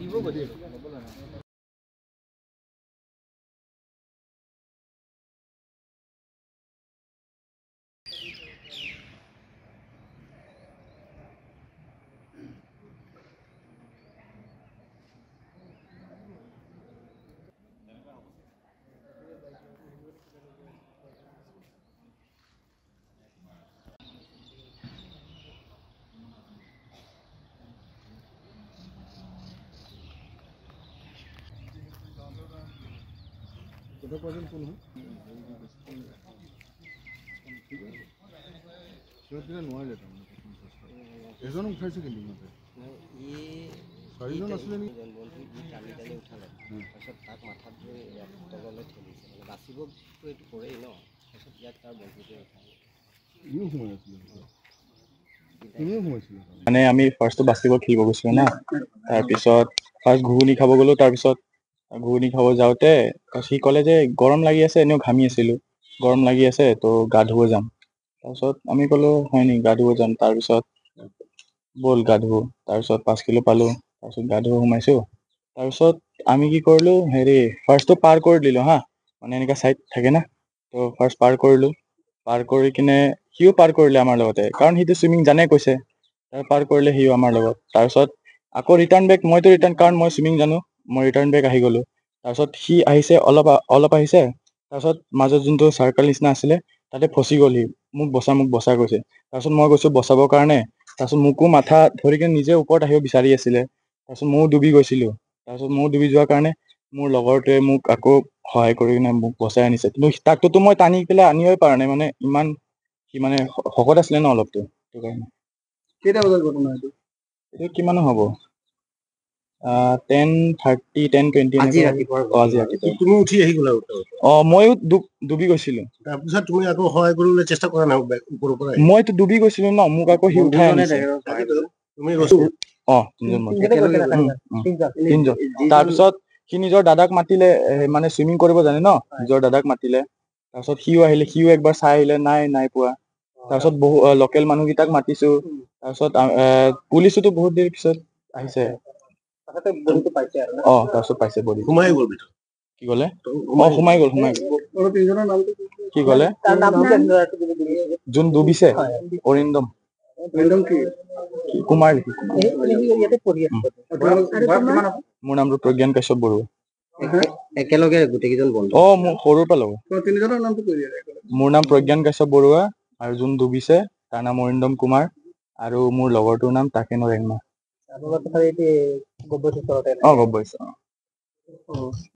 দিব গৈছে। কোন হয় সিহঁতকেইটা নোৱাৰিলে, তাৰমানে প্ৰথম চেষ্টা এজনক উঠাইছে, কিন্তু সিহঁতে চাৰিজন আছিলে নেকি? বন্ধু ই টানি টানি উঠালে, তাৰপিছত তাক মাথাত ধৰি ইয়াত তললৈ ঠেলিছে, মানে বাচিবতো এইটো কৰেই ন। তাৰপিছত ইয়াত তাৰ বন্ধুটোৱে উঠাই ইও সোমাই আছিলে, তুমিও সোমাইছিলা। মানে আমি ফাৰ্ষ্টটো বাস্কেটবল খেলিব গৈছিলোঁ না, তাৰপিছত ফাৰ্ষ্ট ঘুগুনি খাব গ'লো। তাৰপিছত ঘুগুনি খাব যাওঁতে সি ক'লে যে গৰম লাগি আছে, এনেও ঘামি আছিলোঁ, গৰম লাগি আছে, তো গা ধুব যাম। তাৰপিছত আমি ক'লো হয় নেকি, গা ধুব যাম। তাৰপিছত ব'ল গা ধুব। তাৰপিছত 5 কিলো পালোঁ, তাৰপিছত গা ধুব সোমাইছোঁ। তাৰপিছত আমি কি কৰিলোঁ, হেৰি ফাৰ্ষ্টটো পাৰ কৰি দিলোঁ। হা, মানে এনেকুৱা ছাইড থাকে না, তো ফাৰ্ষ্ট পাৰ কৰিলোঁ। পাৰ কৰি কিনে সিও পাৰ কৰিলে আমাৰ লগতে, কাৰণ সিটো চুইমিং জানে কৈছে। তাৰ পাৰ কৰিলে সিও আমাৰ লগত। তাৰপিছত আকৌ ৰিটাৰ্ণ বেক, মইতো ৰিটাৰ্ণ, কাৰণ মই চুইমিং জানো, মই ৰিটাৰ্ণ বেক আহি গ'লোঁ। তাৰপিছত সি আহিছে, অলপ অলপ আহিছে, তাৰপিছত মাজত যোনটো চাৰ্কল নিচিনা আছিলে তাতে ফচি গ'ল সি। মোক বচা, মোক বচা কৈছে। তাৰপিছত মই গৈছোঁ বচাবৰ কাৰণে। তাৰপিছত মোকো মাথা ধৰি কিনে নিজে ওপৰত আহিব বিচাৰি আছিলে। তাৰপিছত ময়ো ডুবি গৈছিলোঁ। তাৰপিছত ময়ো ডুবি যোৱাৰ কাৰণে মোৰ লগৰটোৱে মোক আকৌ সহায় কৰি কিনে মোক বচাই আনিছে। কিন্তু তাকটোতো মই টানি পেলাই আনিবই পৰা নাই, মানে ইমান সি মানে শকত আছিলে ন অলপতো, সেইটো কাৰণে। কেইটা বজাৰ ঘটনা এইটো? এইটো কিমান হ'ব, 10:30, 10:20 আজি ৰাতিপুৱা। অ, আজি ৰাতিপুৱা। তুমি উঠি আহি গ'লা? অ, ময়ো ডুবি গৈছিলো। তাৰপিছত তুমি আকৌ সহায় কৰিবলৈ চেষ্টা কৰা নাই ওপৰৰ পৰা? মইতো ডুবি গৈছিলো ন, মোক আকৌ সি উঠাই আনিছে। তুমি? অ, তিনিজন বন্ধু, তিনিজন। তাৰপিছত সি নিজৰ দাদাক মাতিলে, মানে চুইমিং কৰিব জানে ন, নিজৰ দাদাক মাতিলে। তাৰপিছত সিও আহিলে, সিও একবাৰ চাই আহিলে, নাই নাই পোৱা। তাৰপিছত বহু লোকেল মানুহকেইটাক মাতিছো। তাৰপিছত পুলিচোতো বহুত দেৰি পিছত আহিছে। অ, তাৰপিছত পাইছে বডি। সোমাই গ'ল ভিতৰত? কি ক'লে? অ, সোমাই গ'ল, সোমাই গ'ল। কি ক'লে? যোন ডুবিছে অৰিন্দম কুমাৰ লিখি। মোৰ নামটো প্ৰজ্ঞান কাশ্যপ বৰুৱা। একেলগে গোটেইকেইজন বন্ধু? অ, মোৰ সৰুৰ পৰা লগৰ। মোৰ নাম প্ৰজ্ঞান কাশ্যপ বৰুৱা, আৰু যোন ডুবিছে তাৰ নাম অৰিন্দম কুমাৰ, আৰু মোৰ লগৰটোৰ নাম তাকেন ৰেংমা। অ, গম পাইছো। অ।